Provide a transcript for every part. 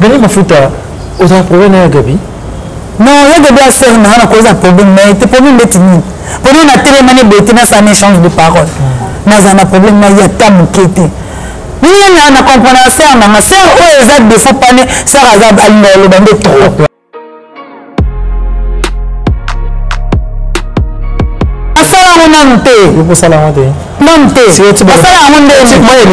Bene Mafuta, ozala problème na ya Gabi? Non, ya Gabi a sœur na na koza problème na te problème beti nini? Pona na telema ne boye te na sala échange de parole. Naza na problème na ya ta moke te. Nini na na comprendre sœur na nga sœur oyo eza défaut pane sœur aza alinga oloba nde trop. Asala yango nanu te. Okosala yango te. Nanu te. Asala yango ndenge. Nasala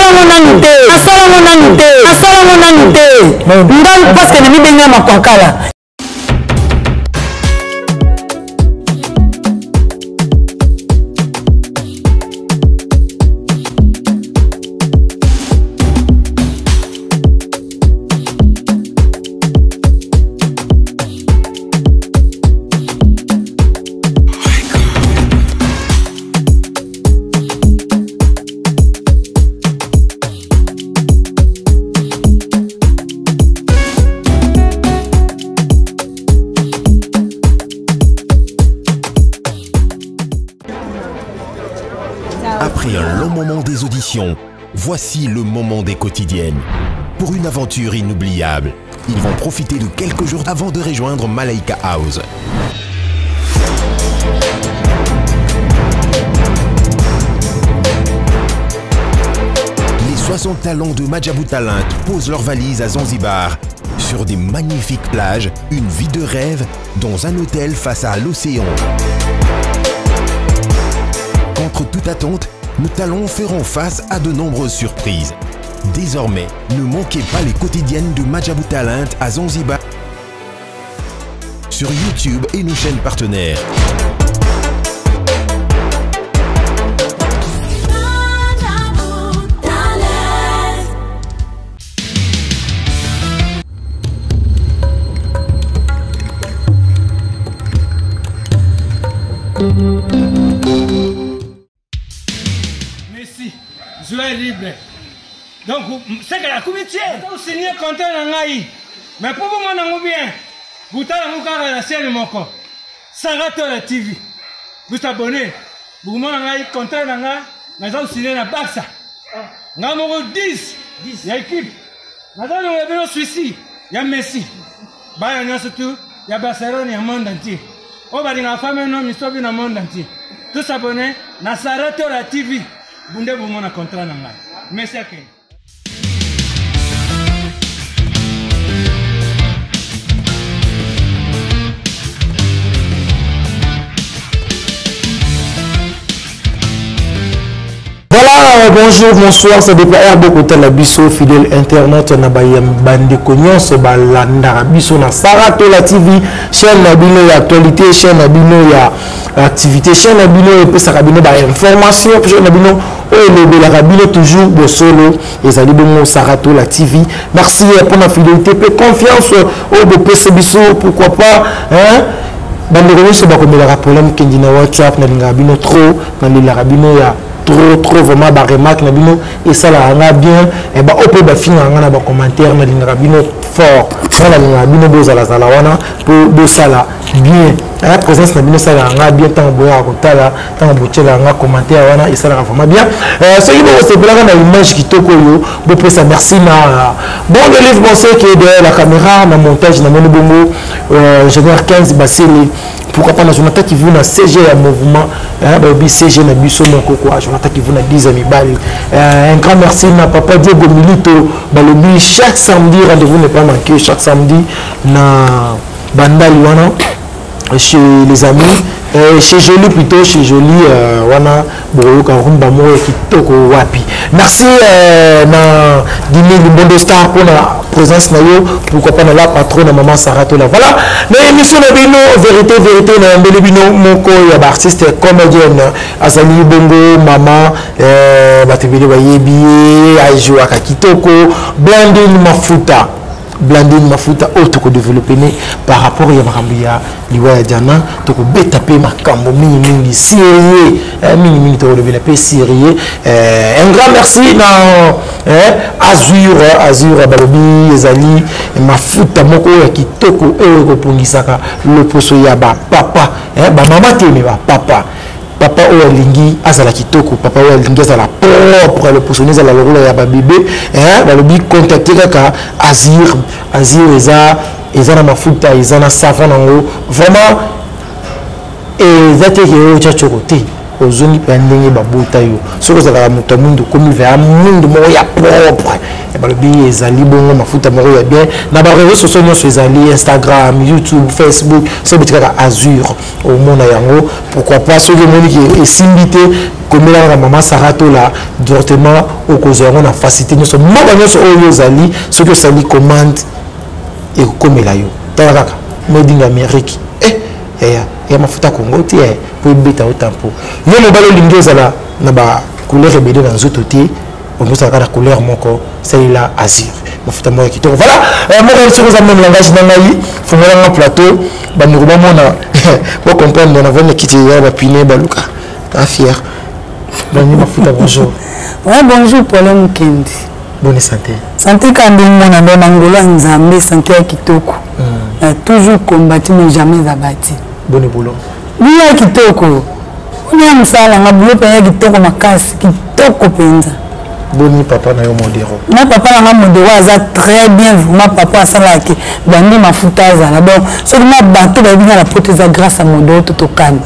yango nanu te. Nasala yango nanu te. Nasala yango nanu te. Ngai parce que namibenga makwakala. Après un long moment des auditions, voici le moment des quotidiennes. Pour une aventure inoubliable, ils vont profiter de quelques jours avant de rejoindre Malaika House. Les 60 talents de Maajabu Talent posent leurs valises à Zanzibar, sur des magnifiques plages, une vie de rêve dans un hôtel face à l'océan. Contre toute attente, nos talents feront face à de nombreuses surprises. Désormais, ne manquez pas les quotidiennes de Maajabu Talent à Zanzibar sur YouTube et nos chaînes partenaires. Messi, joueur libre. Donc, c'est que la comité, on signe contrat na ngai. Mais pour vous mon bien, vous tala kaka na chaîne moko. Saratola TV. Vous abonnez. Vous mon ngai contrat na ngai, naza signé na Barça. Nga moko 10 ya équipe. Naza na bino Suisse ya Messi. Baya nyonso tout ya Barcelone ya monde entier. Oyo balingaka femme no misobi na monde entier. Tous abonnés na Saratola TV. Bunde bomona contrat na ngai. Messi akende. Voilà, bonjour, bonsoir, ça dépend R beaucoup la biso fidèle internaute na bandeko nyonso balandaka biso na Saratola TV, chaîne na bino ya actualité, chaîne na bino ya activité, chaîne na bino epesaka bino ba information, chaîne na bino oyo elobelaka bino toujours bosolo ezali bongo Saratola TV. Merci pour la fidélité pe confiance oyo bopesa biso, pourquoi pas hein bandeko nyonso bakomelaka problème kendi na WhatsApp, nalingaka bino trop, nalelaka bino ya trop trop vraiment ba remarque na bino esalaka nga bien et ba oyo mpe bafingaka nga na ba commentaire, nalingaka bino fort, nga nalingaka bino bozalazala wana mpo bosala bien. La présence na bino esalaka nga bien ntango boyaka kotala, ntango botielaka nga commentaire wana esalaka vraiment bien. Soki bokosepelaka na image kitoko oyo bopesa merci na bon de livre conseil qui est derrière la caméra na montage na moni bongo ingénieur 15 Basele. Pourquoi pas na Jonathan Kivu na CG ya mouvement, hein, ba CG na biso moko quoi, Jonathan Kivu na 10 mibali. Un grand merci na papa Diego Milito balobi chaque samedi rendez-vous ne pas manquer chaque samedi na Bandali wana chez les amis, chez Jolie plutôt, chez Jolie wana boyoka rumba moko kitoko wapi. Merci na Dimi Limbondo Star pour la présence na yo, pourquoi pas na la patronne na maman Saratola. Voilà, na émission na bino vérité vérité na mbele bino moko ya ba artiste comédienne azali bongo mama batebele bayebi ajouaka kitoko Blandine Mafuta. Blandine Mafuta oyo toko développer ne par rapport ya makambo ya liwa ya Diana, toko beta pe makambo mingi mingi sérieux, mingi mingi toko lobela pe sérieux. Un grand merci na Azur, Azur balobi ezali mafuta moko ya kitoko oyo ekopongisaka loposo ya ba papa, ba mama te mais ba papa. Papa oyo alingi azala kitoko, papa oyo alingi azala propre, loposo ezala lokola ya babebe, hein, balobi contacter kaka Azir. Azir eza eza na mafuta, eza na savon nango vraiment eza te ke oyo otya tshoko te, ozongi mpenza ndenge babota yo. Soki ozalaka moto ya mwindu, okomi vea mwindu moko ya propre. Balobi ezali bongo mafuta moko ya bien. Na bareseau sociaux nyonso ezali, Instagram, YouTube, Facebook, soki obeti kaka Azur omona yango. Pourquoi pas, soki omoni ke esimbi te, komela kaka mama Sara Tola directement, okozwa yango na facilité nyonso. Mboka nyonso oyo ozali, soki osali commande ekokomela yo. Tala kaka made in Amérique, eh yaya ya mafuta Congo te po ebeta yo tampo. Yo mobali olingi ozala na ba couleur ebele na nzoto te, olingi ozala kaka na couleur moko, salela Azur, mafuta moko ya kitoko. Voilà, moko soki oza même langage na ngai, fungolanga plateau, bandeko bamona, bocomprendre. Na vani kiti ya bapine baluka ta fier bani mafuta. Bonjour. Ouais, bonjour Paulin Mukendi. Bonne santé. Santé ka ndenge mona ndo na ngolo ya Nzambe, santé ya kitoko. Toujours combattu mais jamais abattu. Bonne boulot. Boulot ya kitoko. Ona ya mosala nga boulot mpenza ya kitoko makasi, kitoko mpenza. Boni papa na yo Modero? Na papa na nga Modero aza très bien vraiment. Papa asalaka bandi mafuta azala donc soki na bato bayebi nga na poto eza grâce à Modero totokani.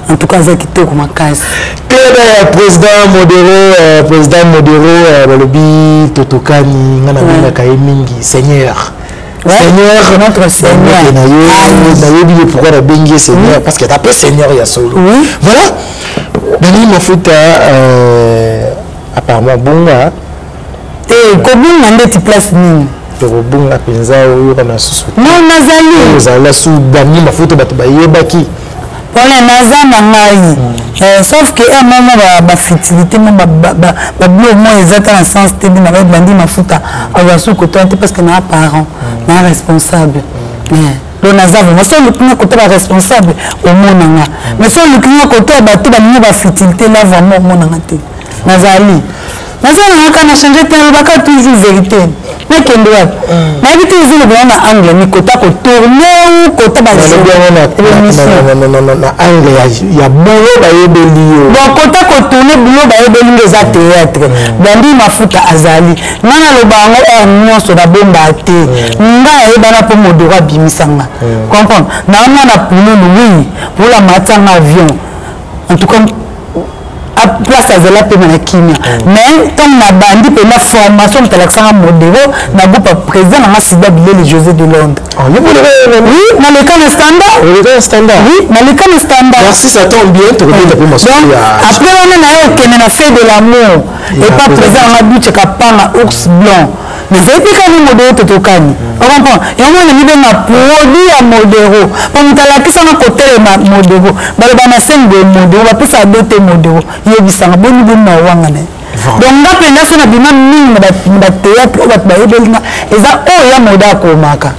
En tout cas aza kitoko makasi. Claire, président Modero, président Modero, balobi totokani, nga nabengaka ye mingi Seigneur. Seigneur, notre Seigneur. Na yo nayebi ye pourquoi nabengi ye Seigneur, parce que ata Seigneur ya solo. Voilà, Dani Mafuta, apparemment bonga. Te, kobunga ndeti place nini? Tokobunga mpenza, oyoka na susu. Non, nazali. Ozala su Dani Mafuta bato bayebaki. Mpona naza na ngai, sauf que un moment bafutilité mo babiloko mo eza ta na sens te. Bina bandi mafuta azwa su kotoa te, parce que naa parent, naa responsable. Donc naza vraiment, so oluki nga kota baresponsable omonanga, mais so oluki nga kota bato balingi bafutilité, là vraiment omonanga te. Nazali, naza nanga kaka na change te, nalobaka toujours vérité. Nakende wapi? Nayebi te, ezoloba na angle ni kota kotourne ou kota. Na angle ya boulot bayebeli yo. Bon, kota kotourne, boulot bayebeli nga eza théâtre. Bandi mafuta azali, nga naloba yango heure nyonso, nabomba te. Nga ayebana mpo Modoro abimisanga, comprendre na mwana pululu. Oui, pula matanga avion, en tout cas place azala mpema na kimia. Mais ntango nabandi mpena formation, moto alakisanga Modero na groupe ya président nanga Sida Bilele José de Londres. Oui, naleka na standard. Standard. Oui, naleka na standard. Merci, ça tombe bien, tokobeta mpe masolo. Après wana naye okende na fait de l'amour epa président nanga Duche Kapanga, ours blanc. Nazali mpe kani Modero totokani, ocomprend yango wana mibenga produit ya Modero, po moto alakisanga kotelema Modero. Baloba na scène boye, Modero bapesaka do te, Modero yebisanga boni boni na owanga na ye. Donc nga mpenza so nabima mingi na bathéâtre oyo bato bayebeli nga eza oyo ya moda akomaka.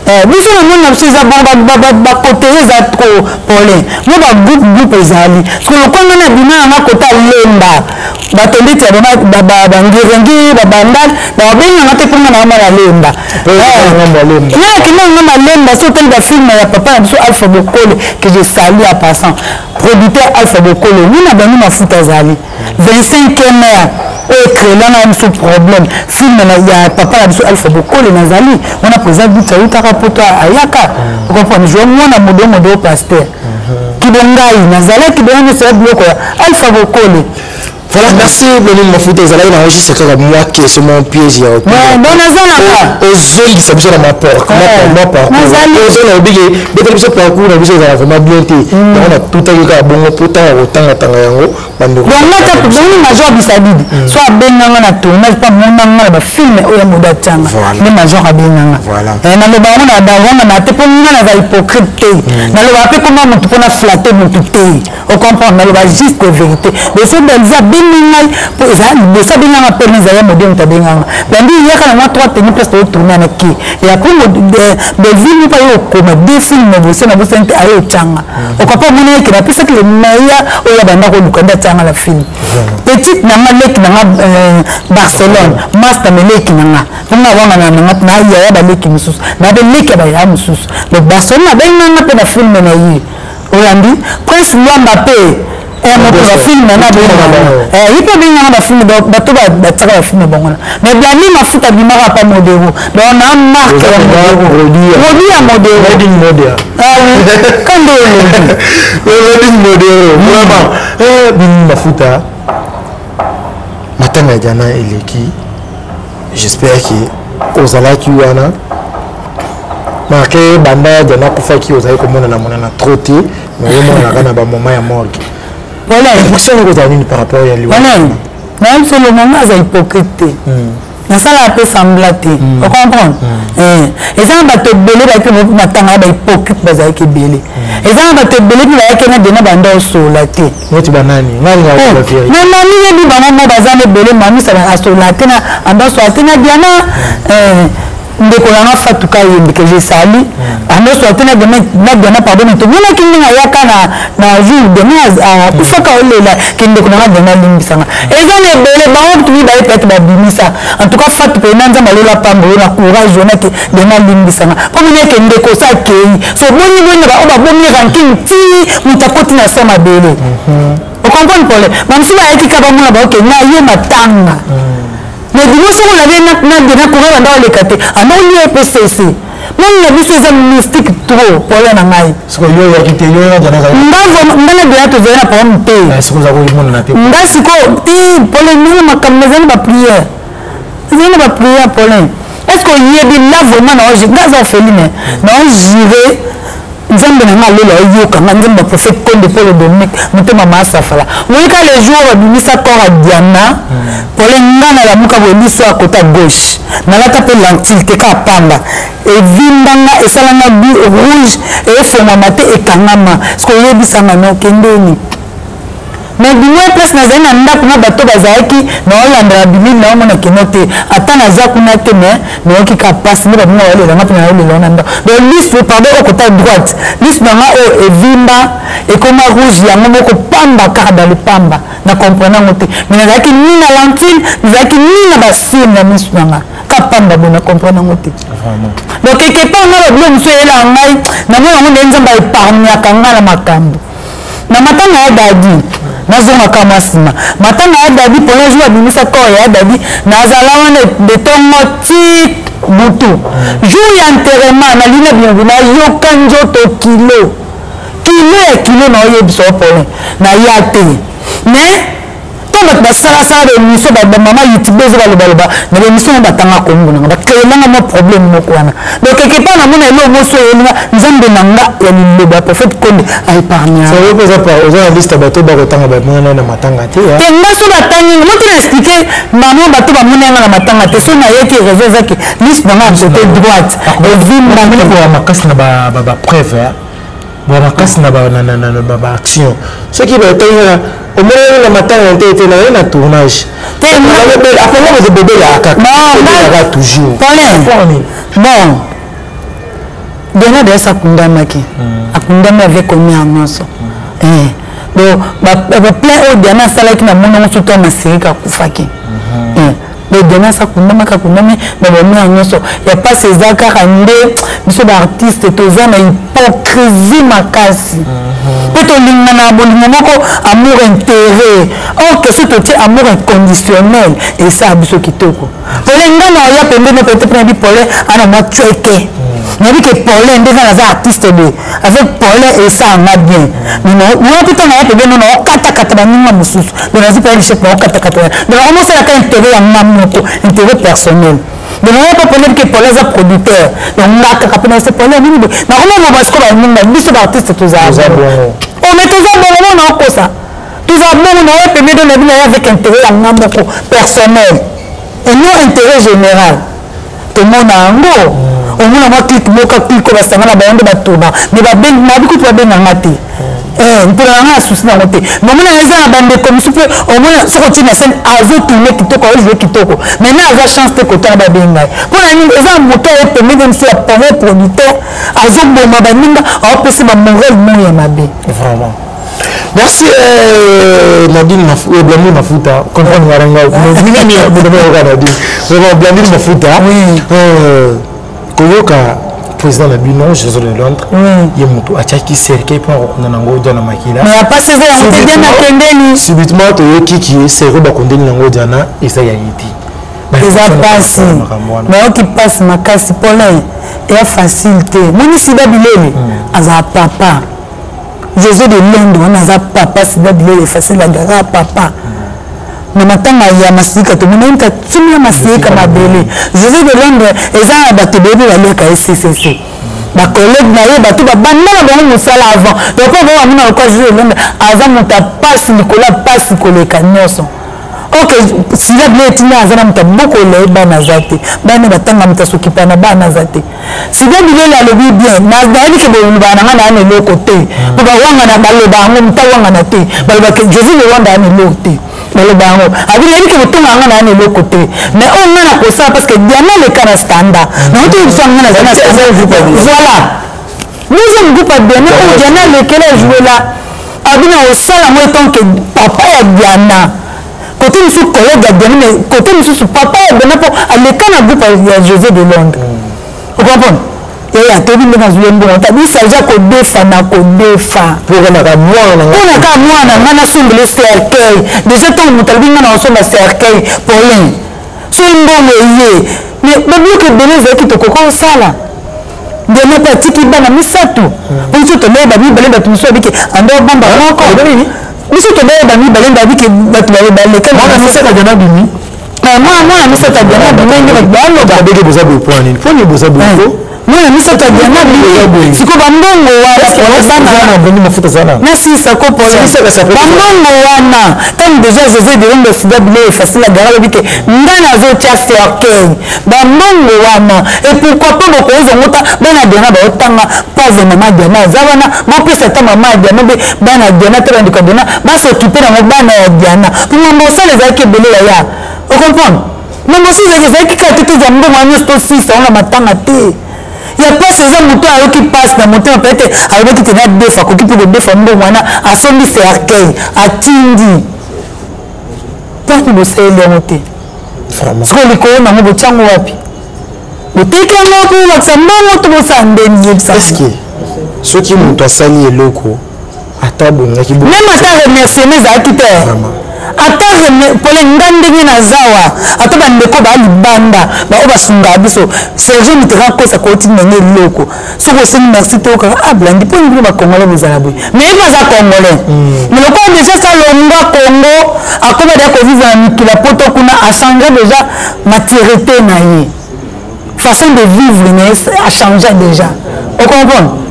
Biso na moni na biso eza bon, bakote eza trop polin mo bagroupe groupe ezali parce lokonga na bima yanga kota lemba, bato ndeti ya bangirengi babandal babenganga te mponga na nga malemba. Nakende nga malemba. So otali bafilme ya papa na biso Alpha Bokole, que je salue en passant, producteur Alpha Bokole, wina bangi mafuta azali 25 heure oyo ecréela na biso problème. Film ya papa na biso Alpha Bokole nazali wana, président Buti autaka poto ayaka, ocomprendre, joa mwana modo modo pasteur kibongai nazalaki bongo nyonso ya biloko ya Alpha Bokole. Voilà, merci Blandine Mafuta. Ezalaki na registre kaka mwa question, mwa piège ya Bon, nazalaka. Ozongisa biso na ma parcours, ozona obike beteli biso parcours na biso ezala vraiment bien te. Yango natutaki kaka bongo po ntango kotangatanga yango bandeko. Bongo major Bisadidi so abenganga na tournage mpo amonanga na bafilme oyo ya modo atianga nde major abenganga. Naloba yango na dawanga na te mpo nga naza hypocrite te. Nalobaka mpe koma motu mpona flatter motu te, ocomprendre. Naloba juste vérité. Liboso Belvi abengi ngai, mpo eza liboso abenganga mpe ezali ya modele moto abenganga bandi yaka na mwa trois teni place totourne na ke. Et après Belvi mpo aye okoma deux films bose na bosani te, aye otyanga okopa omoni eke napesaki le meilleur oyo abanda koluka nde atyanga na film. Petite nanga, leki nanga Barcelone, master me leki nanga mponga wanga na nanga na yaya, baleki mosusu na beleki ya bayaya mosusu. Donc Barcelone abenganga mpe na film na ye. Oyambi Prince Lwamba mpe. Moto bafilme na ye mpe abengaka bafilme, bato batiaka bafilme bango na. Mais Blandi Mafuta abimaka pa Modero, donc na marque ya Modero, produit ya Modero kande olobi Modero vraiment. Bimi Mafuta, matanga ya Diana eleki, j'espère que ozalaki wana. Marke banda Diana akufaki, ozali komonana monana trop te, mais omonanaka na bamoment ya morgue. Impression ekozala nini par rapport ya liwa? Nayebi solo mama aza hypocrite te, nasalaka mpe semblant te, ocomprendre? Eza na bato ebele bayaki matanga ya bahypocrite, bazalaki ebele. Eza na bato ebele mpe bayaki na dena banda osola te. Neti banani? Mais mami yebi bango mo, baza na ebele. Mami asola te na anda osola te na Diana. Ndeko nanga Fatuka Yembi que je salue, ando te na Diana, pardon, mais tomonaki ndenge ayaka na jour demain akufaka, olela ke ndeko nanga Diana alimbisanga. Eza na ebele bango tumi baye peut-être babimisa. En tout cas Fatu mpena, Nzambe alola pambo yo na courage wana ke Diana alimbisanga, mpo moni eke ndeko osa akei so boni boni oyo babomi rancune ti moto akoti na so mabele, ocomprendre problème. Bamosusu bayaki kaka bamona baoke na ye matanga, mais bino soki olandi na courant banda oleka te, anda olie mpe sese moni na biso eza mystique trop. Problème na ngai, nga na Diana tozali na problème te. Nga sikoyo te, problème nanga makambo ezali na baprière, ezali na baprière. Problème, est ce que oyebi la vraiment nga aza orpheline, naojure Nzambe na nga alola oyokanga, Nzambe ya prophète Konde Paul Dominique motema maasafala moyika. Le jour babimisa corps ya Diana pole, nga nalamuka boye, liso ya kota gauche, nalata mpe lentille te, kaka pamba evimbanga, esalanga rouge, efongwama te, ekangama. Soki oyebisanga no okendeni, mais bino place nazali na ndako na bato bazalaki naolandela bimi, naomona keno te, ata naza kuna te, mais nayoki ka mpasi nde babinga baolelanga mpe naolela na ndako. Donc liso, pardon, okota droite, liso na nga oyo evimba, ekoma rouge yango moko pamba, kaka dans pamba na comprendre yango te. Mais nazalaki ni na lentille, nazalaki ni na basile na miso na nga, ka pamba boye, na comprendre yango te. Donc quelque part nga babilo mosusu eyelaka ngai, namona yango nde Nzambe aépargnaka nga na makambo na matanga ya Dadi. Nazongaka mwa nsima, matanga ya Dadi mpona jour abimisa corps ya Dadi, nazala wana betongo ti butu. Jour ya enterrement, nalinga binobi, nayoka nzoto kilo kilo ya kilo, naoyebisa o problème naya te. Mais ntango bato basalasala baémission, bamama youtubeuse balobaloba na baémission ngo, batanga kombo nanga, bakelelanga mwa problème moko wana. Donc quelque part namona eloko moso oyelinga, Nzambe na nga ya liloba ya prophète Konde aépargne. Oza na liste ya bato bakotanga bamonana na matanga te? Te, nga so batangi mo te, na expliqué mama, bato bamona yanga na matanga te. So nayeki, raison ezaki liste na nga ya côté droite evimba makasi na bapreuve, makasi na baaction. Soki batangi omonani na matanga te, ete na ye na tournage aponga bozobobelaka kaka toujours. Bon, Diana Deyasi akundamaki, akundami avec honneur nyonso. Donc baplein oyo Diana asalaki na monango, surtout ya Masirika akufaki. Donc Diana asi akundamaki, akundami na bahonneur nyonso ya mpasi. Eza kaka nde biso baartiste toza na hypocrisie makasi, mpe tolingana bolingo moko amour intérêt, or que so totie amour inconditionnel, esala biso kitoko. Pole, nga na oya pembeni peut-être mpe nayebi pole ana mwa cueke, nayebi ke pole nde nga naza artiste boye, avec pole esalanga bien. Mais wana mpe ntango naya pembeni, naokatakata baninga mosusu, donc nazwi mpe richesse, naokatakata, donc nakomosalaka intérêt ya nga moko, intérêt personnel. Donc naya mpe pole ke pole aza producteur, donc nga kaka mpe nase pole nini boye, nakomoma siko baninga. Biso baartiste tozala o, mais toza bongo mo naokosa, toza bongo. Naye pembeni, donc nayebi naya avec intérêt ya nga moko personnel et non intérêt général. Tomona yango, omona mwa clique moko, clique oyo basanga na bango nde batona, mais babi kutu babenganga te mpona nanga na susi nango te. Mais omona eza na bandeko mosusu mpe, omona soki otie na scène, azotourne kitoko, azojoue kitoko, maintenant aza chance te kotala babenga ye. Mpona nini? Eza moto aye pembeni mosusu ya poro producteur, azoboma baninga, aopesa bamoral mo ya mabe. Vraiment. Merci Nadine Mafuta, Blandine Mafuta, comprendre nga Nadine. Vraiment Blandine Mafuta. Oui. Koyoka Président na bino José de Londres, ye moto atiaki cercueil mpo na kokunda nango Diana Makila. Mais apasi eza yango te, Diana akendeli. Subitement toyoki ki cercueil bakundeli nango Diana eza ya ye te. Eza pasi, nayoki pasi makasi. Paulin, eya facile te. Moni Sida Bilele azala papa José de Londres wana, aza papa Sida Bilele facile agara papa na matanga ya Masika. Tomoni ye tumi ya Masika mabele. José de Londres eza na bato ebele mpe baliaka ye ccc, bacollègue na ye, bato babanda na bango mosala avant. Donc mpo bango bamona lokwa José de Londres aza moto ya pasi likolo ya pasi koleka nyonso. Ok, Sida bile etinda aza na moto abokola ye, bana aza te, bana batanga, moto asokipa na bana aza te. Sida Bilele alobi bien, nayebi ke bolobaka na ngai na yana eloko te, mpo bawangana baloba yango, moto awangana te, balobaka José de Rwanda yana eloko te, baloba yango. Abi nayebi ke botonga yanga na yana eloko te, mais oyo ngai na kosala, parce que Diana aleka na standard nango toyebi biso ngai naza na standard. Voilà, deuxième groupe ya Diana oyo Diana alekela ajouela. Abi na kosala yango etant que papa ya Diana, côté mosusu collègue ya Diana, mais côté mosusu papa ya Diana, mpo aleka na groupe ya José de Londres. Ocomprendre yaya? Toyebi ndenge azwi ye mbongo ta bisaja kodefa na kodefa mpo na kaka mwana ngai nasombele cercueil. Déjà ntango moto alobi ngai na kosomba cercueil, Paulin, soki mbongo eye, mais babiloko ebele ezalaki tokoka kosala. Diana mpe atiki bana misato, po biso toboyeba mibale, bato mosusu babike ando obomba moko, biso toboyeba mibale, babike bato baleka. Mwana misato Diana bimi. Mwana misato ya Diana bimi, nde bato baloba. Abeke boza boye mpo nini? Mpo nini boza boye? Mwana misato ya Diana bimi. Sikoyo bambongo wana mafuta za na nasisa ko bambongo wana, ntango déjà José de Londres, Sida bile facile agara alobi ke nga nazotia cercueil, bambongo wana, et pourquoi pas bokozongo ta bana Diana baotanga, pauvre mama Diana aza wana, bopesa ata mama ya Diana mpe bana ya Diana te, bandeko ya Diana basokipe nango, bana ya Diana. Po mambo osala ezalaki ebele yaya, ocomprendre? Mambo osi ezalaki kaka te tozwa mbongo wana nyonso tosisa wana matanga te. Ya mpasi eza moto ayoki mpasi na motema, peut-être alobaki te na defa, akoki mpe kodefa mbongo wana, asombi cercueil, atindi mpasi, bosaleli yango te. Sikoyo likolo nango botyango wapi? Boteki yango mpo bolakisa mbongo to bosala ndeni? Yebisa. Est-ce soki moto asali eloko ata bongaki même ata remerciement ezalaki te, ata pole nga ndenge nazawa, ata bandeko baa libanda baoyo basungaka biso, Serge Mitterrand kosa koti ndenge eloko, soki osengi merci te, okaka ah blandi mpo bino bacongolais bozala boye. Mais ye aza congolais, mais lokola déjà salongwa Congo, akoma deya kovivre na mikili ya poto kuna, achange déjà maturité na ye, façon de vivre na ye achange déjà, ocomprendre?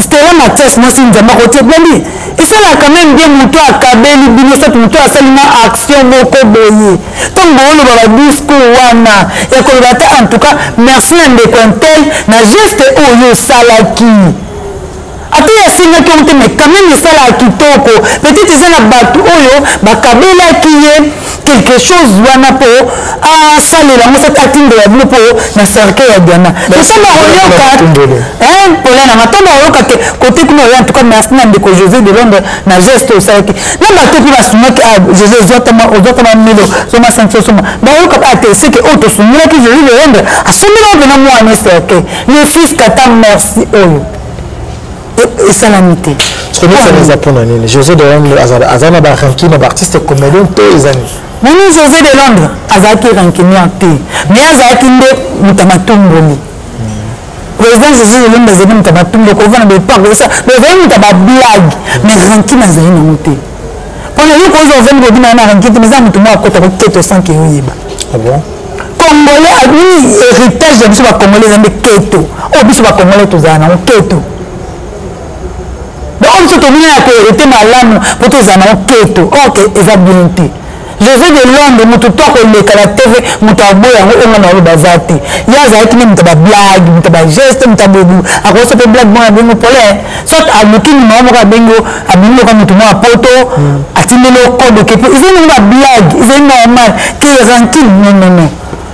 Stella Mathias, mwasi Nzambe akotie blandi, esalaka quand même bien. Moto akabeli bino soki moto asali na action moko boye, ntango booloba badiscours wana ya koloba te, en tout cas merci na ndeko un tel na geste oyo osalaki, ata asengaki yango te, mais quand même esalaka kitoko. Peut-être eza na bato oyo bakabelaki ye quelque chose wana mpo asalela yango, soki atindela bino mpo na cercueil ya Diana. Ntango akoyoka pole nanga, ntango akoyoka ke kote kuna oyo, en tout cas merci na ndeko José de Londres na geste osalaki, na bato mpe basungaki José, ozwatama milo zoma santi osoma, bayoka ate seke oyo tosungilaki José de Londres asombelaka mpena mwana cercueil, le fils kata merci oyo esalami te. Sikoyo eza mpona nini? José de Londres aza na barancune na baartiste comédien to eza nini? Moni, José de Londres azalaki rancunier te, mais azalaki nde moto ya matumboli. Président José de Londres azalaki moto ya matumboli, kovanda bepark, ozali moto ya bablague, mais rancune azali nango te. Mpona yo kozwa ovandi kobina na rancune te, mais eza moto moko akota koketo sans ke oyeba. Congolais nini, héritage ya biso bacongolais eza nde keto oyo biso bacongolais tozala nango, keto oyo biso tobina ya kohérite malamu mpo tozala nango, keto ok eza bien te. José de Londres, moto to akoleka na TV, moto aboya yango oyo nga na oyo baza te. Ye azalaki nde moto ya bablague, moto ya bageste, moto ya bobu, akosa mpe blague moko abengi pole, soit aluki nimero moko abengi, abimi loka moto moko apoto, atindeli okode ke mpe ezali nango bablague, ezali normal ke rancune. Non, non, non,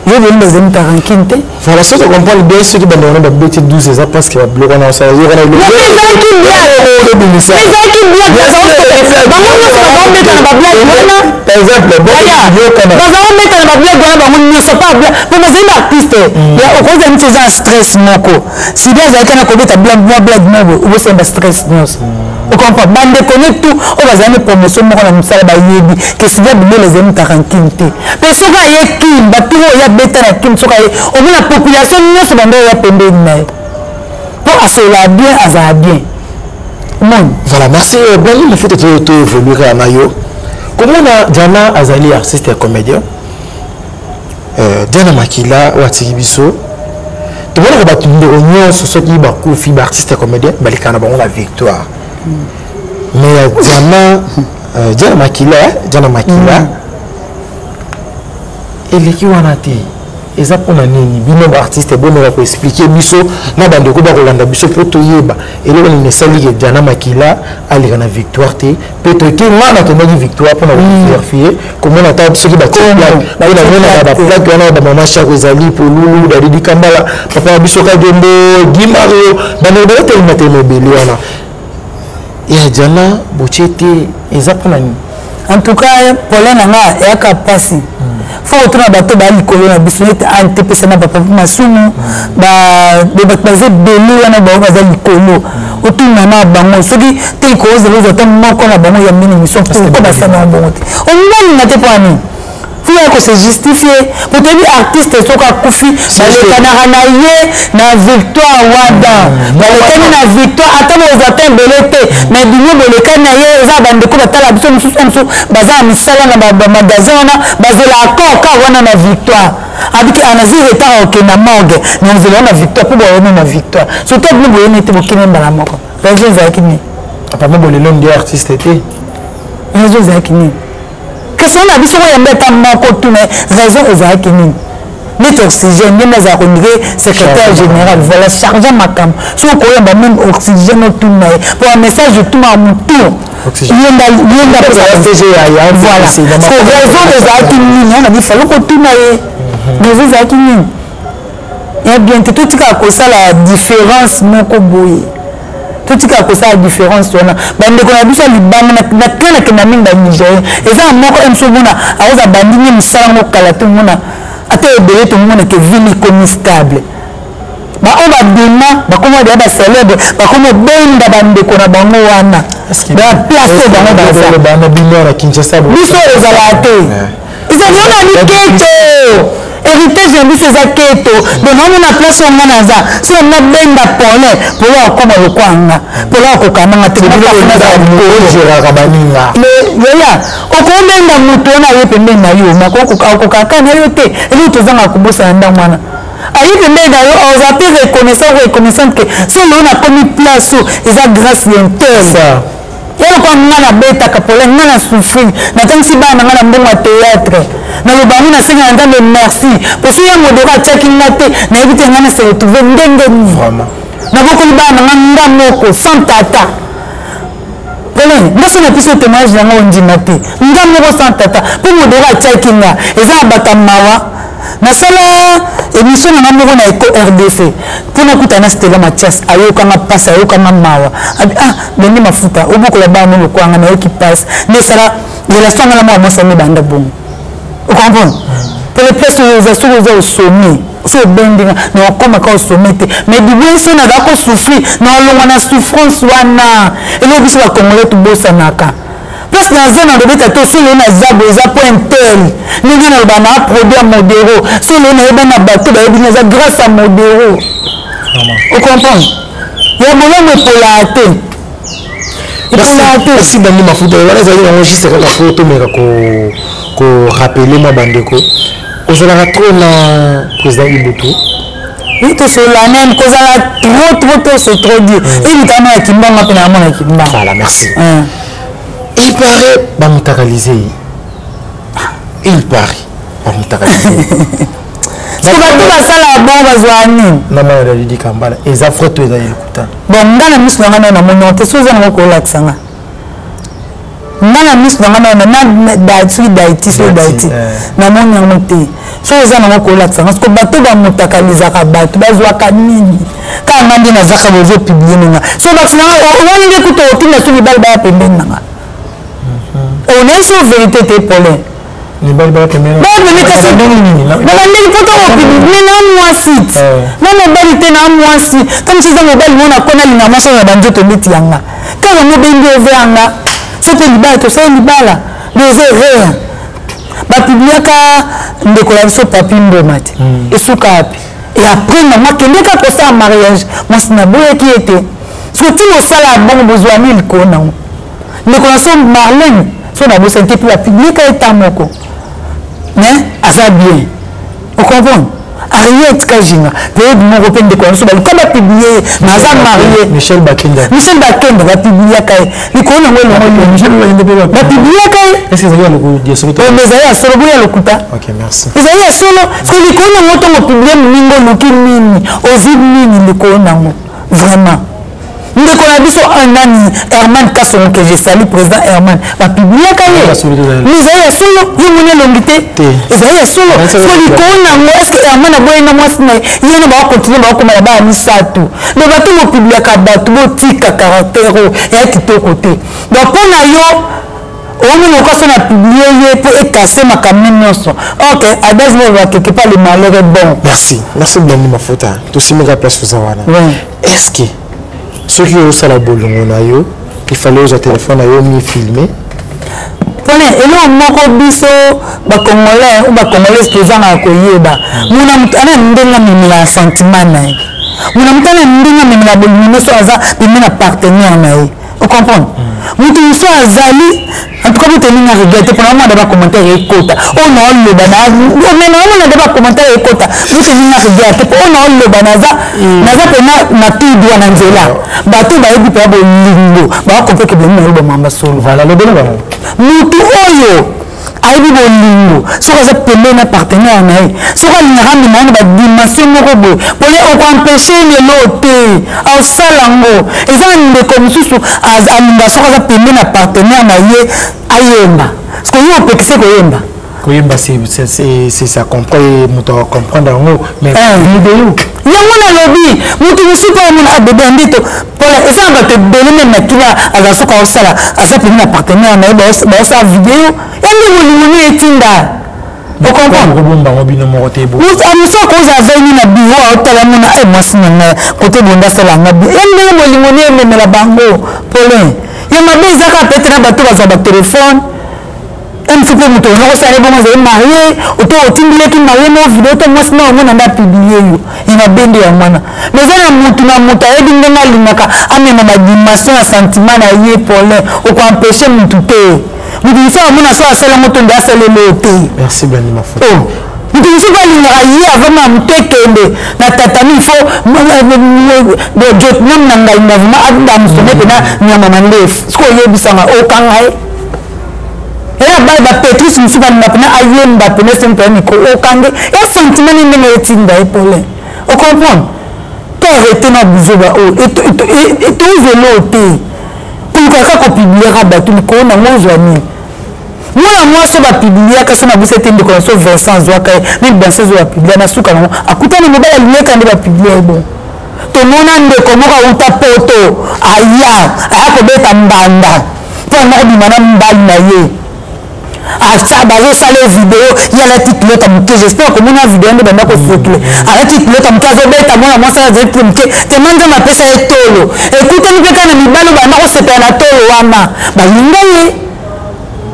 José de Londres azali moto. moto arankine te. Voilà, soki comprendre bien, soki bandeko wana babeti 12, eza parce que babiloko wana osala yo wana. Ezalaki blague, ezalaki blague. Bango nyonso bazobeta na bablague wana. Par exemple. Bazobeta na bablague wana bango nyonso, pa po bazali baartiste. Okozala neti oza na stress moko, sidi azalaki na kobeta mwa blague moko, obosani bastress nyonso. Ocomprend? Bandeko ne tout oyo bazali na promotion moko na mosala bayebi ke sidi abimela ezali moto arankine te. Mpe soki aye Kine, batour oyo abeta na Kine, soki aye, omona population nyonso bando oya pembeni na ye, mpo asololaka bien, azala bien, omoni. Voilà, merci. Blandy Mafuta, to évoluer kaka na yo. Komona Diana azali artiste ya comédien, Diana Makila oyo atiki biso, tomonaka bato ndeko nyonso soki bakufi, baartiste ya comédien balekaka na bango na victoire. Mais ya Diana, Diana Makila, Diana Makila eleki wana te. Eza mpona nini bino baartiste bomeka koexpliquer biso na bandeko bakolanda biso, mpo toyeba eloko nini esali ke Diana Makila aleka na victoire te? Mpe toke, nga nakendaki victoire mpona kovérifier, komona ata soki batie plaque. Mpo namonaka baplaque wana, bamama Chako ezali polulu, Dadidi Kambala, papa na biso Kadiombo, Guy Mario, bandeko bazotelema telema ebele wana. Ya Diana botie te, eza mpona nini? En tout cas, problème na nga eyaka mpasi. Fo kotuna bato baya likolo na biso, neti antepesa na papa Masumu, bato baza ebele wana, bango baza likolo. Otuna na bango, soki te kozela ozwa ata moko na bango ya mini émission. Pourquoi basala yango bongo te? Olingalinga te, mpo ya nini fo ya kose justifier? Po toyebi artiste soki akufi, balekanaka na ye na victoire wana. Balekani na victoire, ata bozwa ata ebele te, mais bino bolekani na ye. Eza bandeko batala biso mosusu, mosusu baza na misala na bamagasin wana, bazela accord ka wana na victoire. Abiki anazi retard, akokende na morgue na nzela wana victoire, mpo boyoni na victoire. Surtout bino boyoni te, bokende mbala moko. Raison ezalaki nini? Apparemment bolelo nde artiste te. Raison ezalaki nini? Kasi wana biso koyamba ata moko tuna raison ezalaki nini. Neti Oxygène, ndenge azala kondire secrétaire général, voilà, charge makambo. Soki okoyamba même Oxygène, otuna ye po message otuma motu yenda. Voilà, raison ezalaki nini wana? Bifalo kotuna ye raison ezalaki nini. Ya bien te, totikaka kosala différence moko boye, totikaka kosala différence wana. Bandeko na biso ya libanda, na kla nakenda mingi, banigérien eza na moko mso omona akoza bandingi mosala ngo kala te, omona ata ebele, tomona ke ville ekomi stable. Baoyo babima, bakoma deya bacélèbre, bakoma obenda bandeko na bango wana baplace oyo bango baza. Biso ezalaka te, ezali wana liketo, héritage na biso eza keto. Donc naomona place oyo nga naza, soki nabenda pole polo akoma lokwa nga, polo akokananga te. Yaya, okobenga moto wana aye pembeni na yo, akokaka na yo te. Eloko tozanga kobosana ndango wana, aye pembeni na yo, oza mpe reconnaissant, reconnaissante ke so lelo nakomi place oyo, eza grâce ya un tel. Ya lokola nga nabetaka pole, nga na souffrir, natangisi bana na nga na mbongo ya théâtre. Naloba yango, nasenga na Nzambe merci, po so ya modero atiaki nga te, nayebi te nga na se retrouve ndenge nini. Nabokoli bana na nga nga moko sans tata. Pole nga so napesi yo témoignage na nga, ondima te. Nga moko sans tata, mpo modero atiaki nga. Eza na bato ya mawa. Nasala émission na nga moko na Eco RDC mpo nakuta na Stela Mathias, ayokanga mpasi, ayokanga mawa. Abi: "Ah, Bende Mafuta, obokola bana lokwanga, nayoki mpasi." Nde esala relation nga na mwana mwasi yango ebanda bongo. Ocomprendre? Pele place oyo oza, soki oza osomie, so obendi nga na okomaka osomie te, mais dibwe so nazala kosouffrir, na olongwa na souffrance wana. Eloko biso bacongolais tobosanaka, place naza na lobeta te, so lelo naza boye, eza po un tel. Ndenge naloba na produit ya modero, so lelo nayeba na bato bayebi nga, eza grâce à modero. Ocomprendre? Ya bolamu epolaka te, epolaka te. Merci, Bandi Mafuta. Wana ezali yango juste kaka po tomeka korappeler mwa bandeko. Ozalaka trop na président Ibutu? Oui, tosolola nene. Kozala trop trop trop, c'est trop dire. Ebita mona kimbanga mpe na mona kimbanga. Voilà, merci. Il paraît bamutakalize ye, il paraît bamutakalize ye. Soki bato basala bon, bazwa nini? Na mwana Dalidi Kambala, eza vrai to eza lokuta? Bon, nga na miso na nga nao namoni te. So oza nango, kolakisa nga. Nga na miso na nga na soki daiti, soki daiti namoni yango te. Soki eza nango, kolakisa nga. Siko bato bamotakalizaka bato bazwaka nini? Kaka nga nde nazaka bozopublier nanga. So bakisi nanga wani nde kuta otinda so mibali baya pembeni nanga. Onayi so vérité te, Paulin. Mibali baya pembeni? Baya pembeni, kasi babandeli mpo tokopublier na mwasi na mobali te, na mwasi. Ta mosu eza mobali mona kona alinga mwasi oyo na banzoto neti yanga, kaka mobendi ove yanga. So mpe libala, tosali libala, donc eza erreur. Bapubliaka ndeko na biso Papi Mboma te, esuka wapi? Et après mama akende kaka kosala mariage, mwasi naboyaki ye te. Soki ntina osala ya bongo, bozwa nini likolo nango? Ndeko na so Marlene, so nabosani te, mpe bapublika ye ta moko, mais aza bien, ocomprendre? Ariette Kajinga, période moko mpe ndeko na biso baluka bapublier ye, mais aza marié. Michel Bakenda. Michel Bakenda, bapubliaka ye, likolo nango elongo bapubliaka ye. Ezali ya solo, boya lokuta. Ezali ya solo. Soki likolo nango ntongo publier moninga, oluki nini? Ozwi nini likolo nango? Vraiment, ndeko na biso nani, Herman Kasongo, que je salue, président Herman, bapubliaka ye, mais ezali ya solo. Ye moni elongi te, ezali ya solo. So likolo nango, est ce que Herman aboyi na mwasi na ye? Ye no bakocontinuer, bakokoma na bana misato. Donc bato bopubliaka bato, botika caractère oyo eya kitoko te. Donc mpo na yo omoni okoso na publier ye mpo ekase makambo nyonso. Ok, adage moko quelque part, le malheur est bon. Merci, merci Blandi Mafuta. Tosimika place oza wana. Est ce que soki osala bolongo na yo, il fallait ozwa telefone na yo mifilmer? Mpona eloko moko, biso Bacongolais ou Bacongolaise tozangaka koyeba, mona moto ana ndenge amemela sentiment na ye, mona moto ana ndenge amemela bolingo nyonso aza pembe na partenaire na ye, ocomprendre? Moto mosusu azali, en tout cas boteninga regrette mpona omona bacommentaire ekota oyo naoloba, me naomona nde bacommentaire ekota. Boteninga regrette mpo oyo naoloba, naza mpena na tout droit na nzela. Bato bayebi mpena bolingo bakokompe ke bolingo naloba mamba solo. Voilà, lobela bango. Motu oyo ayebi bolingo, soki aza pembeni na partenaire na ye, soki alingaka amema wana badimension moko boye, pole okoempêcher lelo te, asala yango. Eza na ndeko mosusu alinga soki aza pembeni na partenaire na ye ayemba. Parce que yo opekise koyemba. Koyemba, c'est ça, comprend, moto acomprendre yango, mais vidéo? Yango nalobi, moto mosusu mpo amona abebe ya ndeto mpona eza na bato ebele meme na kila aza, soki aosala, aza pembeni na partenaire na ye, baosala video ya nde bolingo nini etinda, ocomprendre? Kobombango bino moko te. Mosu akozala veni na bureau, aotala mona e mwasi na ngai kote bonde asala yanga bien, ya ndenge bolingo nini ememela bango. Polin ya mabe eza kaka pete na bato bazwa batelefone mc mpe moto oza kosala bongo azali marié, oto otindeleki marié mo video to mwasi na omona nde apublier yo, ya mabe nde yango wana. Mais eza na motu na moto ayebi ndenge alingaka amema badimension ya sentiment na ye. Paulin, okoempêcher motu te. Motu mosusu amona so asala yango to nde asaleli yo te. Merci Blandi Mafuta. Oh. Motu mosusu alingaka ye avama motu ekende na tatami, il faut jotnam na ngai ngavuma adamsone mpena nyama mandefu. Soki oyebisanga, okanga ye eya bale bapetrice mosusu balinga mpena ayemba pene se mpena micro, okange ya sentiment ni ndenge etinda ye. Paulin, ocomprendre to arrête na buzoba oyo tozela oyo te. Koluka kaka kopubliaka bato, likolo nango ozwa nini? Mwana mwasi oyo bapubliaka so na biso ete ndeko na so Vincent azwaka ye meme danseuse oyo bapublia na suka nango akutani mobali alingaka nde bapublia ye. Bon, tomona ndeko moko auta Poto, aya kobeta mbanda mpo anga kobima na mobali na ye, bazosala video, ye alati culotte moke. J'espère komona video nde banda kocirculer. Alati culotte moke, azobeta mwana mwasi azali moke tema. Nzambe apesa ye tolo, ekutani mpe kaka na mibali oyo banda kosepela na tolo wana, balinga ye.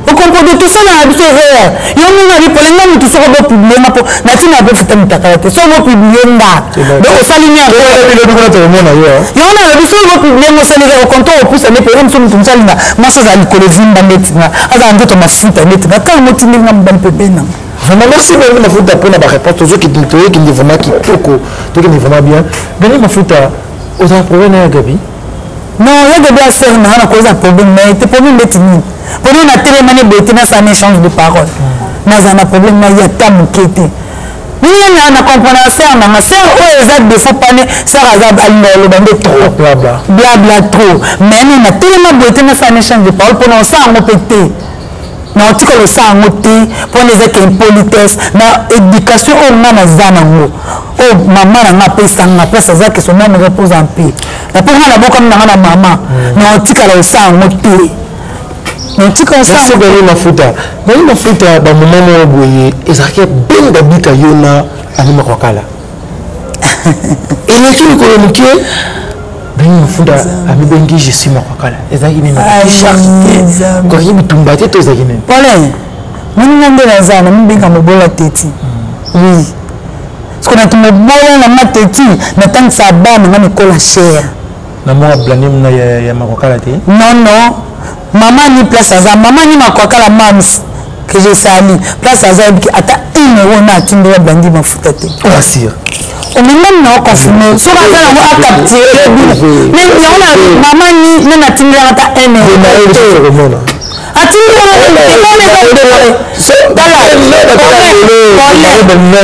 Okomprendre? Tosala na biso erreur. Yo mingi abi pole nga motu, soko bopublier nga mpo na ntina bofuta mitakala te. Soko bopublier nga, donc osali ni yango. Nalobi, soki bopublier nga, osali au contraire opusa nde pole mosu. Motu mosu alinga mwasi azala likolo evimba ndeti nga, azala nzoto mafuta ndeti nga, kaka motindeli nga mobali pembeni nanga. Vraiment, merci Beni Mafuta mpona baréponse. Tozokende, toyekende vraiment kitoko, tokende vraiment bien. Beni Mafuta, ozala problème na ya Gabi? Non, ya Gabi asere nanga, na koza problème na ye te. Problème ndeti nini? Mpona natelemani boye te, nasala na échange de parole, nazala na problème na ye ata moke te. Nini na comprendre sœur na nga, sœur oyo eza défaut pane, sœur aza alinga oloba nde trop. Blabla. Blabla trop. Mais nini na telema boye te nasala échange de parole mpona osala yango mpe te. Na otikala osala yango te mpona ezaki impolitesse na éducation oyo nga naza nango oyo mama na nga apesa nga place aza que son âme repose en paix. Na mpo nga nabokami na nga na mama na otikala osala yango te. Tika osala mafuta ngai mafuta bamoma moko boye ezalaki benga bika yo na Alima Kwakala eleki mikolo moke Bengi mafuta amibengi je suis Makwakala ezalaki nini charge te kokaki bitumba te to ezalaki nini Paulin moninga nde naza namibenga mobola teti oui soki naki mobola na nga teti natangisa bana nga mikola cher na mwa blanium na ya, ya makwakala te non non mama ni place aza mama ni makwakala mams que je sali place aza yebiki ata 1 euro na atindela blandi mafuta te asir omemani na oconfirme soki aza nango acapture bino yango na mama ni nani atindelaka ata 1 euro te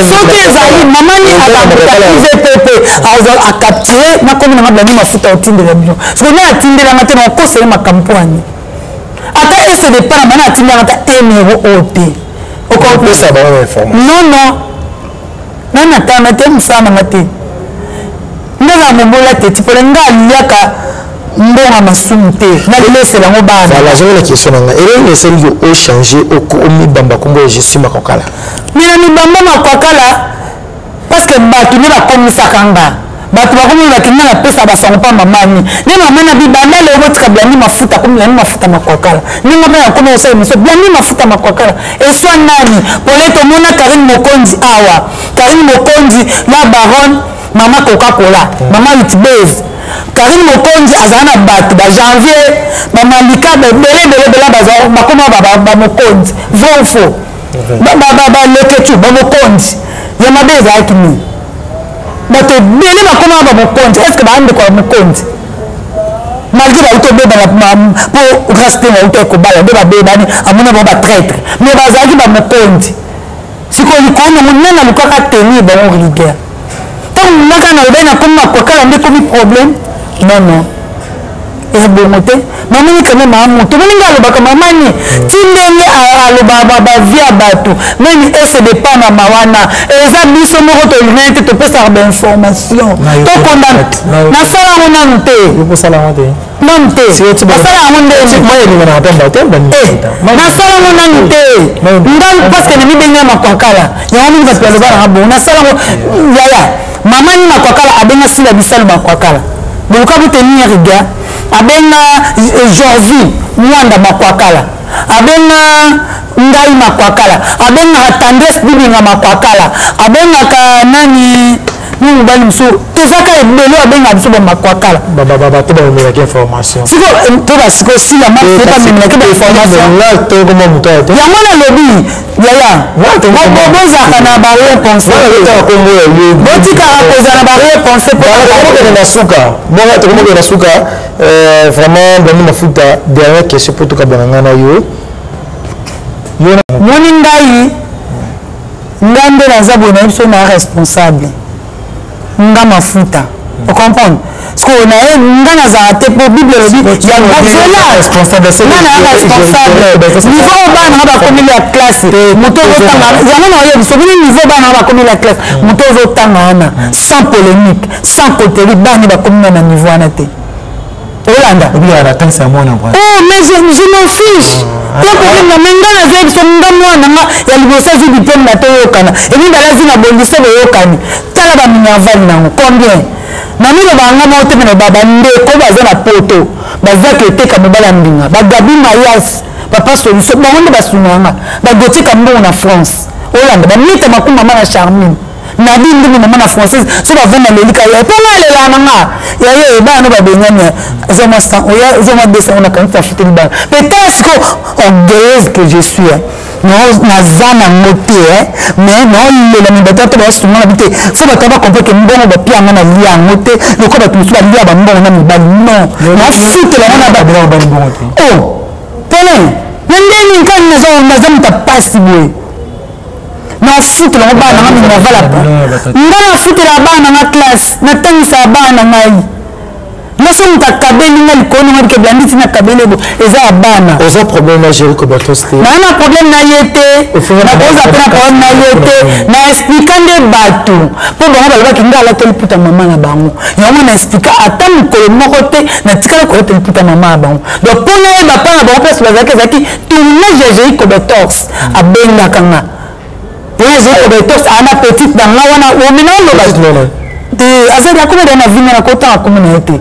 soki ezali mama ni akabuta ivpp acapture nakomi nanga blandi mafuta otindela bino soki na atindelanga te nakosele makambo mpo ani ata ese de pana mana atindelanga ata 1 euro oyo te non non nani atanga te mosala nanga te ndenge mobola te tipole nga aliaka mbongo masumu te nalesela yango bana. Voilà, j'avais la question nanga. Eloko esali yo o changer omibamba kombo ya je suis makwakala. Mais na mibamba makwakala parce que bato nde bakomisaka nga. Bato bakomi baki nga napesa basango mpa mamani. Nde mama na bibanda lelo botika blandi mafuta komi blandi mafuta makwakala. Nde nga mpe nakomi kosala émission blandi mafuta makwakala. Eswa nani? Pole tomona Karine Mokonzi awa. Karine Mokonzi la baronne mama Coca-Cola, mama Lutbez. Karine Mokonzi azala na bato ba janvier ba malika ebele ebele ebele bazala bakoma ba mokonzi vrai ou faux ba leketu ba mokonzi ya mabe ezalaki nini bato ebele bakoma ba mokonzi est ce que baandeko ya mokonzi malgré bauti obebana mpo grâce te bauti kobala nde babebani amona bango batraitre mais bazalaki bamokonzi sikoyo likolo nango nani alukaka tenir bango rigueur ntango ngaka na lobaki nakomi makwakala nde ekomi problème non non eza bongo te mamani quand même amoto omoni nde alobaka mamani ti ndenge alobaka bavie ya bato meme ese de panama wana eza biso moko tolingani te topesaka bainformation tokonda nasala yango nanu te nanu te nasala yango ndenasala yango nanu te nga parce que namibenga makwakala yango mingi bato baloba nanga bongo nasala yango yaya mama ni makwakala abenga sila bisalu makwakala boluka botenir rigueur abenga jorvi mwanda makwakala abenga ngai makwakala abengaka tendresse bibinga makwakala abengaka nani ni mobali mosusu tozaka ebele abengaka biso bamakwakala bato bamemelaki information siko to basiko sila bamemelaki bainformation yango nalobi yaya bozalaka na bareponse botikaka kozala na bareponse tokomokende na suka bongo tokomokende na suka vraiment Blandi Mafuta dernière question mpo tokabwana ngai na yo moni ngai ngai nde naza boye nayebi so na responsable nga mafuta ocomprendre sikoyo na ye nga nazala te mpo bible elobi yango zela nga na responsable niveau oyo bana nga bakomeli ya classe moto ozotanga yango na oyebi soki ni niveau bana nga bakomeli ya classe moto ozotanga wana sans polémique sans coterie bana bakomi na niveau wana te olanda oh mais je m'en fiche te problème na me nga naza biso nga mwana nga ya liboso azwi diplôme na toyokana emibale azwi na bongise boyokani tala baminerval nango combien namiloba nga moko te mena bandeko baza na poto baza keteka mobali ya mbinga bagabi mayas papa solution bango nde basunga nga bagotika mbongo na france olanda bamita maku mama na charmine nabi ndungu mama na française so bavanda lelika ye mpo nga alelaka na nga yaye bana no babengani eza mwa 100 oya eza mwa 200 ona kanisa afuteli bana mpe tala siko orgueilleuse que je suis naza nango te mais naolela me bato ata basunga na bi te fo bato bacomprendre ke mbongo bapia yango na lia yango te lokola bato mosusu balia bambongo na mibali non nafutela yango na oh pole na ndeni nkani naza moto ya pasi boye. Nafutela yango bana nanga minerval. Nga nafutela bana nanga classe, natangisaka bana na ngai. Nga so moto akabeli nga likolo nanga bike blandi ntina akabeli bo eza ya bana. Oza problème na Jerry Kobatos te? Naa na problème na ye te, nakoza mpe na problème na ye te. Na explika nde bato mpo bango balobaki nga alateli puta mama na bango. Yango na explika, ata mokolo moko te natikala kolateli puta mama na bango. Donc mpo nayeba mpa na bango place bazalaki, ezalaki tournage ya Jerry Kobatos abengaka nga. Wana Jerry Kobatos ana petite na nga wana omena oloba te, azali akoma na vinga na kotanga komona ye te.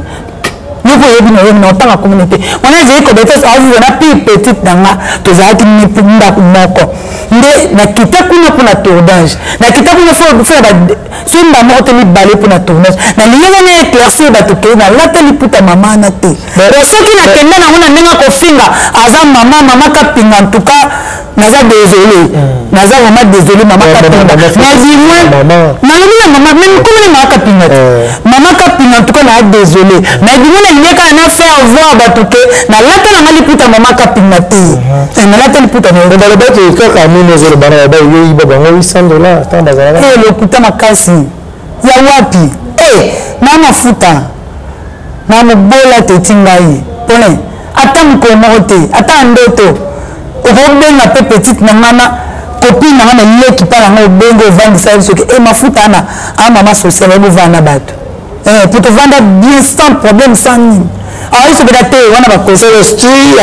Yo mpo oyebi na yo na otanga komona te. Wana Jerry Kobatos aovivre na pire petite na nga, tozalaki ndako moko. Nde nakita kuna mpona tournage, nakita kuna soki mbala moko te mibale mpona tournage. Nalingi wana éclaircir bato ke nalata liputa mama wana te. Soki nakenda nango na ndenge kofinga aza mama mama Kapinga, en tout cas naza désolé, naza vraiment désolé mama Kapinga. Mais du moins nalobi na mama même komona mama Kapinga te, mama Kapinga, en tout cas naa désolé. Mais du moins nalingi kaka na faire voir bato ke nalata nanga liputa mama Kapinga te, nalata liputa na ye. Balobaki kaka nini ozoloba na baba yoyiba bango $800 ntango bazalaka? Lokuta makasi ya wapi na mafuta na mobola te ti ngai pone ata mokolo moko te, ata ndoto okobenga mpe petite na nga na copine na nga na leki mpa na nga, obenge ovandisa ye soki e mafuta ana a mama sociale oyebi ovanda na bato po tovanda bien sans problème sans nini. Aoyi sopeka te wana bakosti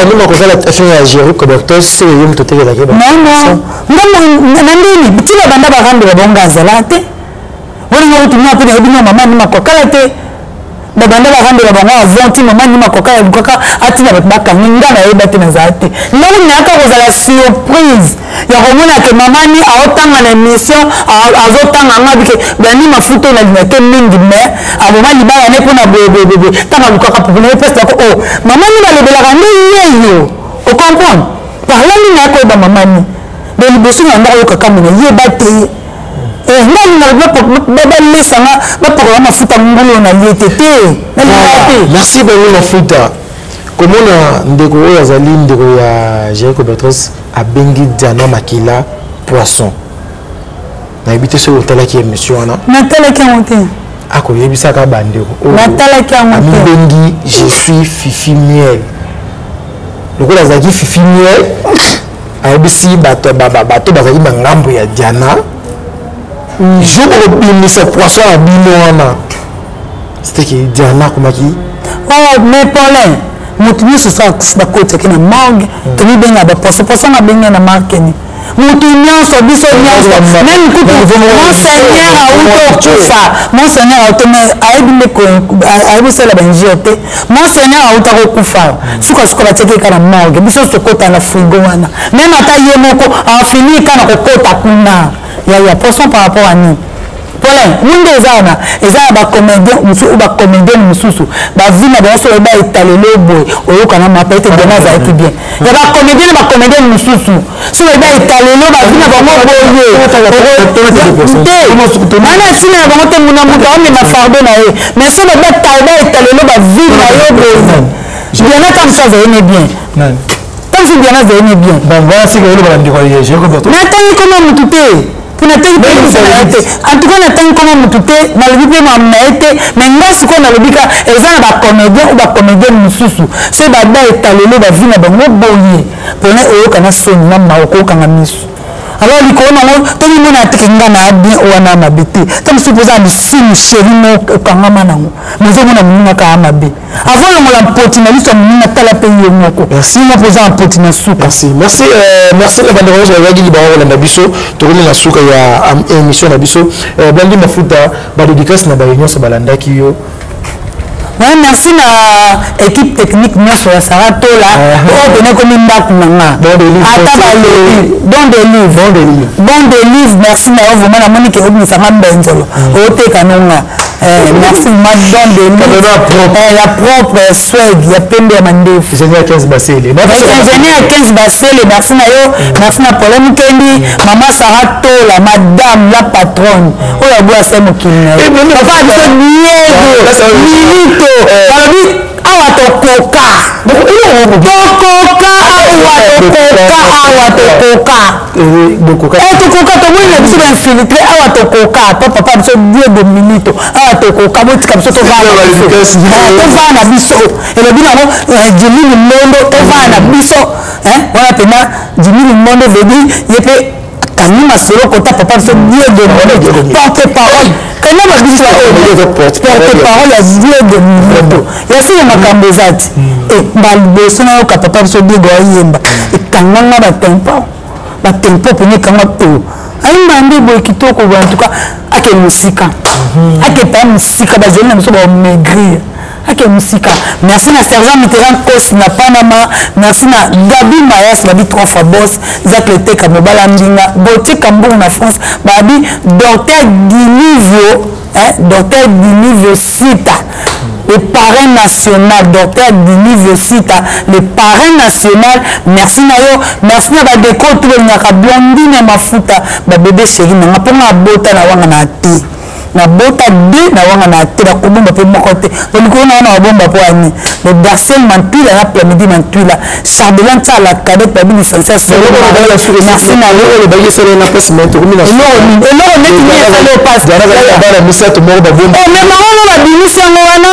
anima kosala affaire ya Jerry Cobertos se ye moto otekelaki? Non, non, nga na ndeni ntina banda barandela bango azala te. Wana nga kutu nga mpe nayebi nga mama nima kokala te. Babanda barandela bango avant ti mama nima kokala lukaka atina bato bakangi nga, nayeba te, nazala te. Ndenge nayaka kozala surprise ya komona ke mama ni aotanga na émission, azotanga nga bike bani mafuta oyo nalingake mingi, mais aboma libala ne mpona boyeboyeboye. Ntango alukaka popona ye place dako o mama ni balobelaka nde yeyo, ocomprendre par là nini nayaka oyeba mama ni. Donc liboso na ndako oyokaka mona yeba te nga alingaka balesanga bapakola mafuta ngulu na lie te te, nalingaka te. Merci bango mafuta. Komona ndeko oyo azali ndeko ya Jerico Bertres abengi Diana Makila poisson, nayebi te soki otalaki émission wana. Natalaki yango te. Akoyebisaka bandeko. Natalaki yango te. Amibengi "Je suis Fifi Miel". Lokola azalaki Fifi Miel, ayebisi bato bato bazalaki na ngambo ya Diana: "Jour okobimisa poisson ya bino wana." C'était que Diana akomaki. Oh, mais Paulin, moto nyonso so akufi bakotaki na morgue, tomibenga bapoisson. Poisson abenge na markeni motu nyonso, biso nyonso, même kutu monseigneur auti okufa. Monseigneur auti, mais ayebi nde ayebi osala bainjure te. Monseigneur auta kokufa, sukasuka batiaki eka na morgue. Biso tokota na frigo wana, même ata ye moko afini ka na kokota kuna yaya poisson par rapport à nini? Paulin, munde eza wana, eza ya bacomédien mosusu oyo bacomédien mosusu bavi na bango. Soki oyeba etalelo boye, oyokana mapa ete Diana azalaki bien. Ya bacomédien na bacomédien mosusu, soki oyeba etalelo bavi na bango boye te, wana ntina na bango te. Muna moto aomema fardeau na ye, mais soki bayeba etalelo bavi na yo boye, Diana ta mosu azali ne bien, ta mosu Diana azali ne bien. Natangi koma motu te mpo natangi mpe mosala na ye te. En tout cas natangi koma motu te, nalobi mpe makambo na ye te. Mais nga sikoyo nalobi ka eza na bacomédien oyo bacomédien mosusu soki baba etalelo bavi na bango boye, mpona oyoka na soni na mawa, okokanga miso. Alors likolo nango tomimona teke nga na bien wana mabe te. Ta mosusu mpo oza na lisumu chéri mo okangama nango, mais ozomona moninga kaka mabe. Avant longola mpoti na liso ya moninga, tala mpe ye moko ninga mpo oza na mpoti na suka. Merci, merci, merci na bandeko nyonso bazalaki libango kolanda biso. Tokomi na suka ya émission na biso. Blandi Mafuta, badédicace na baye nyonso balandaki yo. Ouais, merci na équipe technique nyonso ya Sara Tola oyo pene ekomi ndako na nga. Ata balobi Don de Livre, Bon de Livre, merci na yo vraiment. Namoni ke obimisanga mbenzolo oteka nonga. Merci vraiment Don de Livre ya propre swag ya pembe ya mandefu. Ingénieur 15 Basele. Ingénieur 15 Basele, merci na yo. Merci na Paulin Mukendi, mama Sara Tola, madame la patronne oyo aboya se mokili na ye, papa biso Diego Milito. Balobi awa tokoka, tokoka awa. Tokoka awa, tokoka. Eh, tokoka, tomoni na biso bainfiltré awa, tokoka pa papa biso Dieu de Minito awa, tokoka. Botika biso tovaa na biso. Elobi nango Jimi Limondo, tovaa na biso wana mpena. Jimi Limondo veut ye mpe kangi masolo kota papa biso Dieu de Minito, porte parole kanga babiso, porte parole ya Dieu de Minito. Yasili makambo eza ti baliboso nayoka papa biso Diego ayemba, ekanganga batempo, batempo pene ekanga oyo ayemba nde boye kitoko boye. En tout cas ake mosika, ake pa mosika, bazali na biso bamaigrir, ake mosika. Merci na sergent Mitterrand Kosi na Panama, merci na Gabi Mayas, babi trois fois boss Zak Leteka, mobala Mbinga, Gautier Kambungu na France, babi docteur Dilivio, docteur Dilivio Sita, le parrain national, docteur Dilivio Sita, le parrain national, merci na yo. Merci na badeko tu bolingaka Blondine Mafuta, babebe chéri nanga, mponga abota na wanga na te, nabota de na wanga na te, nakobomba mpe moko te bolikolo na wana babomba mpo ani le Darcel Mantwila na Plamidi Mantwila, Chardelan Tsala Cadet, babi licencié. Merci na yo. Eloko neti nini esali opasi? Bana misato moko babomba. Mais bango babimisi yango wana,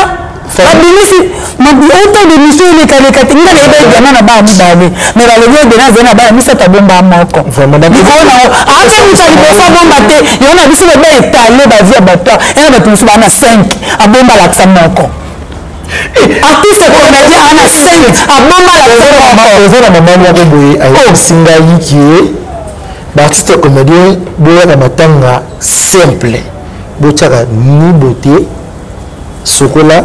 babimisi autant de mission elekaleka te. Nga nayeba Diana na bana mibale, mais balobi oyo Dena azali na bana misato, abomba moko likolo nango, ate moto ya liboso abomba te. Yango na biso baba etale bavie ya bato ena, bato mosusu baa na 5, abomba alakisa moko. Artiste comédien aa na 5, abomba alakisa moko. Eza na mama moko boye ayebisi ngai ke baartiste comédien boyaka matanga simple, botiaka ni beauté, sokola,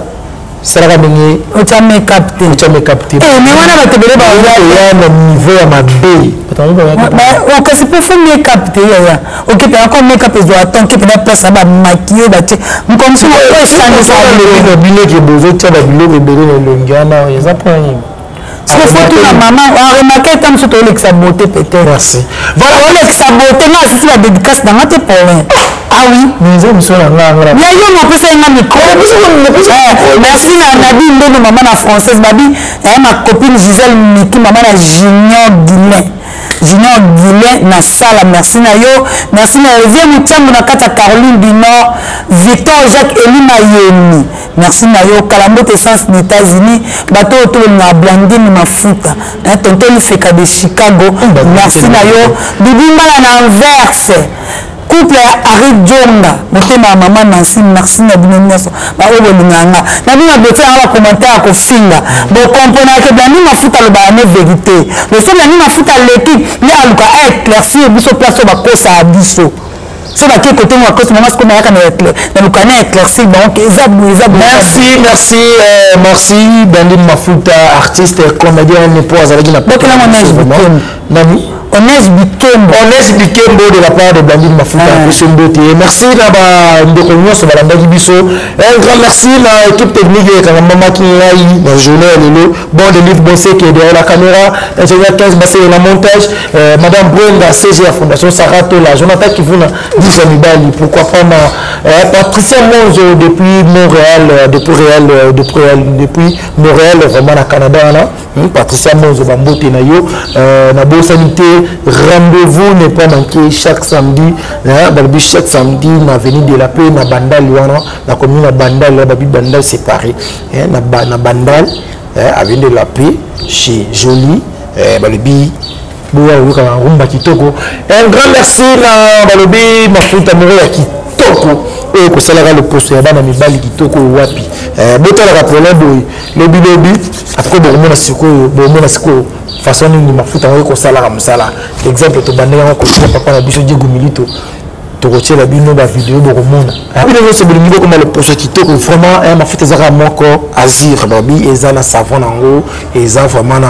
salaka ndenge. Otya makeup te. Otya makeup te. Mais wana bato ebele. Baoya na niveau ya mabe. Kasi mpo fo makeup te, yaya, okepe yango makeup ezwa temps, okepe na place na bamaquille batie mokomisi oyo esangisa. Na bino ke bozotya babiloko ebele na elongi wana, eza mpona nini? Siko fo tuna mama aremarke ata mosusu toolekisa beauté peut-être. Merci. Voilà, olekisa beauté. Nga asisi badédicace nanga te problème. Ah oui. Eza miso na nga nga. Ya yo mopesa ye nga micro. Merci na Nabi Ndono, mama na française, babi ma copine Gisèle Miki, mama na Junior Guilin, Junior Guilin na sala. Merci na yo. Merci na Olivier Mutiambo na kati ya Caroline du Nord, Victor Jacques Eli Mayemi, merci na yo. Kalambote Essence na États-Unis, bato oyo tolingaka Blandine Mafuta, tonton Lifeka de Chicago, merci na yo. Bibi Mbala na Anverse, couple ya Ari Jonga, motema ya mama Nancy, merci na bino nyonso baoyo bolingaka nga. Na bino botia yanga bacommentaire ya kofinga, bokomponaka Blandi Mafuta alobaka ne vérité. Loso Blandi Mafuta aleki nde aluka aéclaircir biso place oyo bakosaka biso. So bake kote ngo bakosi mama sikoyo mayaka na luka na éclaircir bango ke eza boye, eza boye. Merci, merci, merci Blandine Mafuta, artiste comédien po azalaki na Bokela Onege Bikembo. Nani? Onege Bikembo. Onege Bikembo de la part de Blandine Mafuta, biso mbote. Merci na bandeko nyonso balandaki biso. Un grand merci na équipe technique ekanga mamaki ngai na journée ya lelo, bon de livre Bosek derrière la caméra, ingénieur 15 Bassé na montage, madame Brenda CG ya Fondation Saratola, Jonathan Kivuna Disa Mibali, pourquoi pas na Patricia Monzo depuis Montréal, depuis Réal, depuis Réal, depuis Montréal, vraiment na Canada wana. Patricia Monzo, bambote na yo. Na bosani te, rendez-vous ne pas manquer chaque samedi, hein, balobi chaque samedi na avenue de la Paix na Bandal wana, na commune na Bandal, babi Bandal séparé, hein, na Bandal, hein, avenue de la Paix chez Jolie, balobi boya oyoka na rumba kitoko. Un grand merci na balobi mafuta moko ya kitoko oyo kosalaka loposo ya bana mibali kitoko wapi. Botalaka problème boye lobi lobi, après bokomona sikoyo, bomona sikoyo façon nini mafuta yango ekosalaka mosala. Exemple, tobandaki yango kotia papa na biso Diego Milito, tokotiela bino bavideo, bokomona. Bino nyonso bolingi bokoma loposo kitoko vraiment, mafuta ezaka moko Azir, babi eza na savon nango, eza vraiment na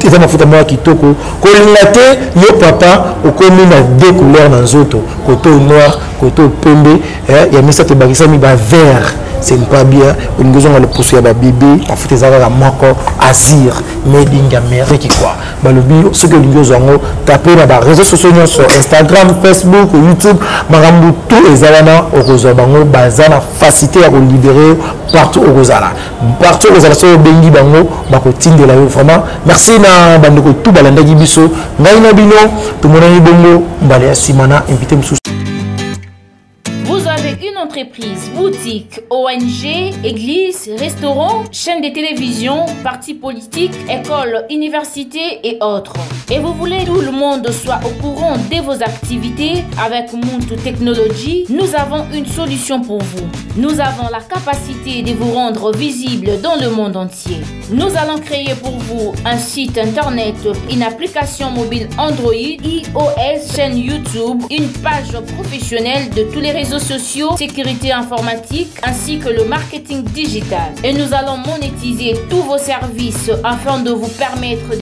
eza mafuta moko ya kitoko. Kolinga te yo papa okomi na deux couleurs na nzoto, koto noir, koto pembe, ya misato ebakisami ba vert, ce n'est pas bien. Olingi ozonga loposo ya babebe, mafuta eza kaka moko, Azir, made in Amérique quoi. Balobi soki olingi ozwa yango, tape na baréseau sociaux nyonso, Instagram, Facebook, YouTube, makambo tout eza wana, okozwa bango. Baza na facilité ya kolibérer partout okozala, partout okozala. Soki obengi bango, bakotindela yo vraiment. Merci. Na bandeko tu balandaki biso, ngai na bino tomonani bongo mbala ya nsima na invité mosusu. Vous avez une entreprise, boutique, ONG, église, restaurant, chaîne de télévision, parti politique, école, université et autres. Et vous voulez que tout le monde soit au courant de vos activités? Avec Muntu Technology, nous avons une solution pour vous. Nous avons la capacité de vous rendre visible dans le monde entier. Nous allons créer pour vous un site internet, une application mobile Android, iOS, chaîne YouTube, une page professionnelle de tous les réseaux sociaux, sécurité informatique, ainsi que le marketing digital. Et nous allons monétiser tous vos services afin de vous permettre